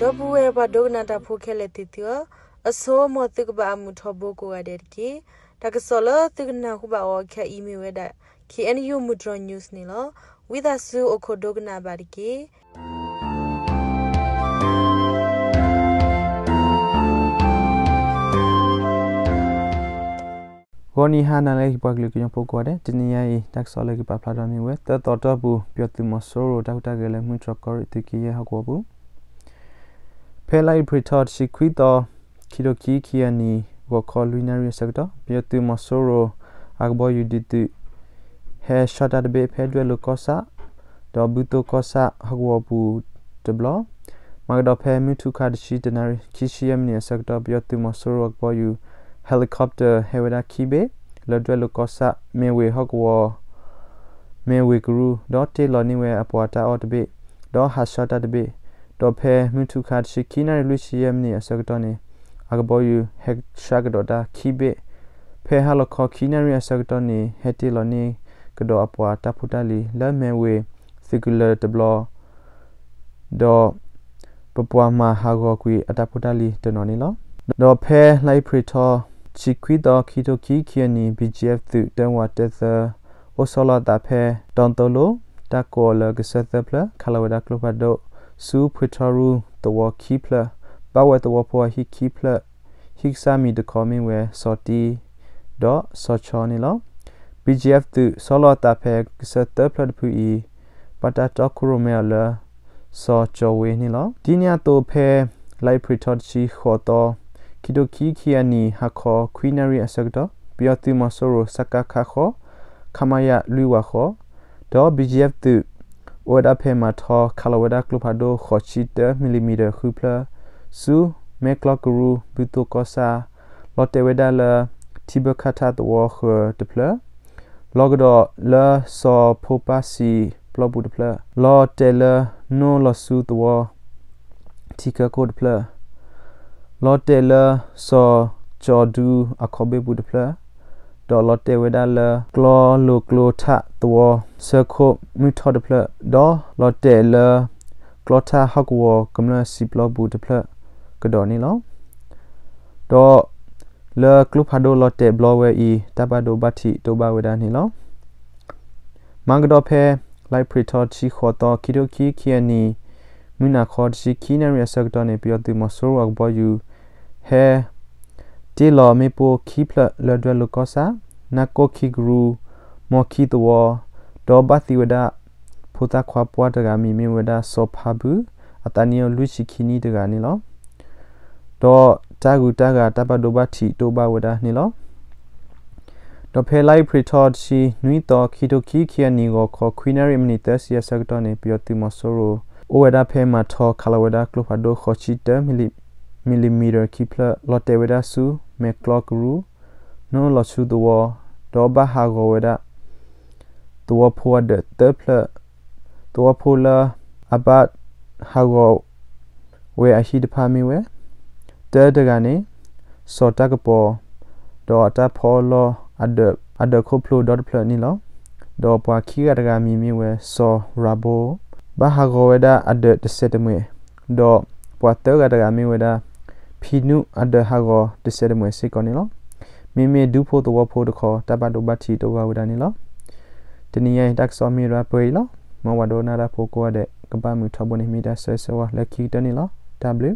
ဒီပုၢ်ဝဲၢ်ပှၤဒိကနၣ်တၢ်ဖိခဲလၢာ်သ့ၣ်သုဧၢ, အဆိ မ်သုကဘၣ်အမုာ်ထီဘိကိးဂၤဒဲးတက့ၢ်. တၢ်ကစီၣ်လၢသုကနၢ်ဟူဘၣ်အီၤခဲအံၤမ့ၢ်ဝဲဒၣ် K N U မုၢ်တြီၤ news န့ၣ်လီၤ. ဝံသးစူၤအိၣ်ခိးဒိကနၣ်ဘၣ်တက့ၢ်. ဂီၤနံၤဟါနၤလၢအဂ့ၤ ပှၤကလုာ်ကညီဖိကိးဂၤဒဲး, တနံၤညါအံၤ တၢ်ကစီၣ်လၢကပာ်ဖျါထီၣ်မ့ၢ်ဝဲ သၢသီတီၢ်ပူၤ ပယီၤသုးမီၤစိရိၤတၢ်ဟူးတၢ်ဂဲၤလၢမူတြီၤကီၢ်ရ့ၣ်သုးက့ယဲၢ်ဟီၣ်ကဝီၤပူၤ ဖဲလါအ့ဖြ့ၣ်ထီၣ်တဆံခွံသီ ခံထိခံဆံခံအနံၣ် ဂီၤခီလွံၢ်နၣ်ရံၣ်အဆၢကတီၢ် ပယီၤသုးမီၤစိရိၤအကဘီယူၤဒုးသုး ဟဲဆှၢတၢ်တဘ့ၣ်ဖဲဒွဲၣ်လိၤကီၢ်ဆၣ် ဒီးဘုသိကီၢ်ဆၣ်ဟီၣ်ကဝီၤပူၤတဘျီ, မၤကဒီးဖဲမုၢ်ထူၣ်ခါတဆံတနၣ်ရံၣ် ခံဆံယဲၢ်မံးနံးအဆၢကတီၢ် ပယီၤသုးမီၤစိရိၤအကဘီယူၤ helicopter ဟဲဝဲဒၣ်ခံဘ့ၣ် လၢဒွဲၣ်လိၤကီၢ်ဆၣ် မ့ၢ်ဝ့ၢ်ဟီၣ်ကဝီၤ မ့ၢ်ဝ့ၢ်ကရူၢ် ဒီးတ့ၢ်လီၤန့ၢ်ဝဲအပှၤတၢ်အီၣ်တဘ့ၣ် ဒီးဟးဆှၢတၢ်တဘ့ၣ်, ဒီးဖဲမုၢ်ထူၣ်ခါတဆံခံနၣ်ရံၣ်လွံၢ်ဆံယဲၢ်မံးနံးအဆၢကတီၢ်န့ၣ် အကဘီယူၤဟဲဆှၢကဒီးတၢ်ခံဘ့ၣ်, ဖဲဟါလီၤခီခံနၣ်ရံၣ်အဆၢကတီၢ်န့ၣ် ဟဲတ့ၢ်လီၤန့ၢ်ကဒီးအပှၤတၢ်ဖိတၢ်လံၤ လၢမ့ၢ်ဝ့ၢ်သုးကလၢၤတဘျီ ဒီးပပှၤမၤဟးဂီၤကွံာ်အတၢ်ဖိတၢ်လံၤတနီၤန့ၣ်လီၤ. ဒီးဖဲလါအ့ဖြ့ၣ်ထီၣ် တဆံခွံသီ ခံထိခံဆံခံအနံၣ် B G F သုးတၢဝးတၢသၢ အိၣ်ဆီလီၤအသးဖဲ တီသိလိ တၢ်ကိးအီၤလၢကစၢၢ်သၢဖျၢၣ် ခးလီၤဝဲဒၣ်ကျိဖးဒိၣ် ဆူဖှ့ထီရူသဝီခံဖျၢၣ်, ဘၣ်ဝဲသဝီဖိအဟံၣ်ခံဖျၢၣ်, ဟံၣ်ကစၢ်မံၤတခီမ့ၢ်ဝဲစီၤတံ ဒီးစီၤဆီန့ၣ်လီၤ. B G F သုးဆီလီၤအသးဖဲကစၢၢ်သၢဖျၢၣ်တဖုအံၤ ဘၣ်တၢ်တီခိၣ်ရိၣ်မဲအီၤလၢ စီၤကၠီၤဝ့န့ၣ်လီၤ. ဒ်န့ၣ်အသိးဖဲ လါအ့ဖြ့ၣ်ထီၣ်တဆံဃိးသီ ခံထိခံဆံခံအနံၣ် ဟါခီခွံနၣ်ရံၣ်အဆၢကတီၢ် ပယီၤသုးမီၤစိရိၤ စကခ ဃိး ခမရ လွံၢ်ဝးဃိး ဒီး B G F သုး အိၣ်ဝဲဒၣ်ဖဲမၤထီခးလီၤဝဲဒၣ်ကျိဖးဒိၣ်ဃိးဆံတၢ မံးလံမံးတၢၣ် ဃုဖျၢၣ် ဆူမဲာ်ကျီကရူၢ် ဘုသိကီၢ်ဆၣ်, လီၤတဲာ်ဝဲဒၣ်လၢ ထံဘၢခါထးသဝီဃၢၤတဖျၢၣ်, လီၤကဒီးလၢစီၤဖိပၢ်စံာ်ပျီပူၤတဖျၢၣ်, လီၤတဲာ်လၢနိလီၤဆူသဝီ ထံကၢခိၣ်တဖျၢၣ်, လီၤတဲာ်လၢစီၤကၠီၤဒူအခီဘ့ၣ်ပူၤတဖျၢၣ်, ဒီးလီၤတဲာ်ဝဲဒၣ်လၢ ကျီလိၤကျိထးသဝီဆၢခိၣ်မုၢ်ထီၣ်တဖျၢၣ်, ဒီးလီၤတဲာ်လၢ ကျီထးဟီၣ်ကဝီၤကမျၢၢ်စံာ်ပျီပူၤတဖျၢၣ်ကဒီးန့ၣ်လီၤ. ဒီးလၢကျိဖးဒိၣ်လီၤတဲာ်ဘျီဝဲအံၤ တၢ်ဘၣ်ဒိဘၣ်ထံးတအိၣ်ဘၣ်ဝဲဒၣ်န့ၣ်လီၤ. မၤကဒီးဖဲ လါအ့ဖြ့ၣ်ထီၣ်တဆံဃိးသီ ခံထိခံဆံခံအနံၣ် မုၢ်နၤခီတဆံခံနၣ်ရံၣ်အဆၢကတီၢ်န့ၣ် ပယီၤသုးမီၤစိရိၤအကဘီယူၤ ဟဲ တ့ၢ်လီၤမ့ၣ်ပိၢ်ခံဖျၢၣ်လၢဒွဲၣ်လိၤကီၢ်ဆၣ် နၢ်ကိၢ်ခံကရူၢ် မီခံသဝီ ဒီးဘၣ်သံဝဲဒၣ် ဖိသၣ်ခွါပှၢ်တဂၤမံၤမ့ၢ်ဝဲဒၣ်စီၤဖါဘုၣ် အသးနံၣ်အိၣ်လွံၢ်ဆံခံနံၣ်တဂၤန့ၣ်လီၤ. ဒီးတၢ်ဂုၤတၢ်ဂၤတၢ်ဘၣ်ဒိဘၣ်ထံးတအိၣ်ဘၣ်ဝဲဒၣ်န့ၣ်လီၤ. ဒီးဖဲလါအ့ဖြ့ၣ်ထီၣ်တဆံနွံသီ ခံထိခံဆံခံအနံၣ်ဂီၤခီ ခွံနၣ်ရံၣ်မံးနံးသၢဆံအဆၢကတီၢ်န့ၣ် ပယီၤသုးမီၤစိရိၤ အိၣ်ဝဲဒၣ်ဖဲမၤထီခးလီၤဝဲဒၣ်ကျိဖးဒိၣ်ဃိးဆံတၢ မံးလံမံးတၢၣ်ခံဖျၢၣ် လီၤတဲာ်ဝဲဒၣ်ဆူ မဲာ်ကျီကရူၢ် နိလီၤဆူသဝီ ဒီးဘၣ်ဟးဂီၤဝဲဒၣ် သဝီဖိအဒၢးသၢဖျၢၣ်, သဝီဖိလၢအဘၣ်ဟးဂီၤဝဲအဟံၣ်တဖၣ်မ့ၢ်ဝဲ တၢတဂၤန့ၣ် စီၤတၢ်ကပီၤ ဒီးအတၢ်ဖီလီၢ်အဒၢးခိၣ်ဖျိဒီတဖျၢၣ်န့ၣ်လီၤ. ဒီးပှၤခံဂၤတဂၤမံၤမ့ၢ်ဝဲစီၤရၤဘိ ဘၣ်ဟးဂီၤဝဲဒၣ်အဒၢးတစဲးတမှဲာ်, ဒီးပှၤသၢဂၤတဂၤမ့ၢ်ဝဲဒၣ် ဖံနူၣ်အဒၢးဟးဂီၤတစဲးတမှဲာ်စ့ၢ်ကီးန့ၣ်လီၤ. မ့မ့ၢ်ဒူဖိသဝီဖိတခီ တၢ်ဘၣ်ဒိဘၣ်ထံးတအိၣ်ဘၣ်ဝဲဒၣ်န့ၣ်လီၤ. တနံၤညါအံၤတၢ်ကစီၣ်မ့ၢ်ဝဲဒၣ်ပှဲၤအံၤလီၤ. မ်ပှၤဒိကနၣ်တၢ်ဖိကိးဂၤဒဲး ကဘၣ်မုာ်ထီဘိန့ၣ်မ့ၢ်တၢ်ဆၢဂ့ၤဆၢဝါလၢခံကတၢၢ်န့ၣ်လီၤ. တၢ်ဘျုး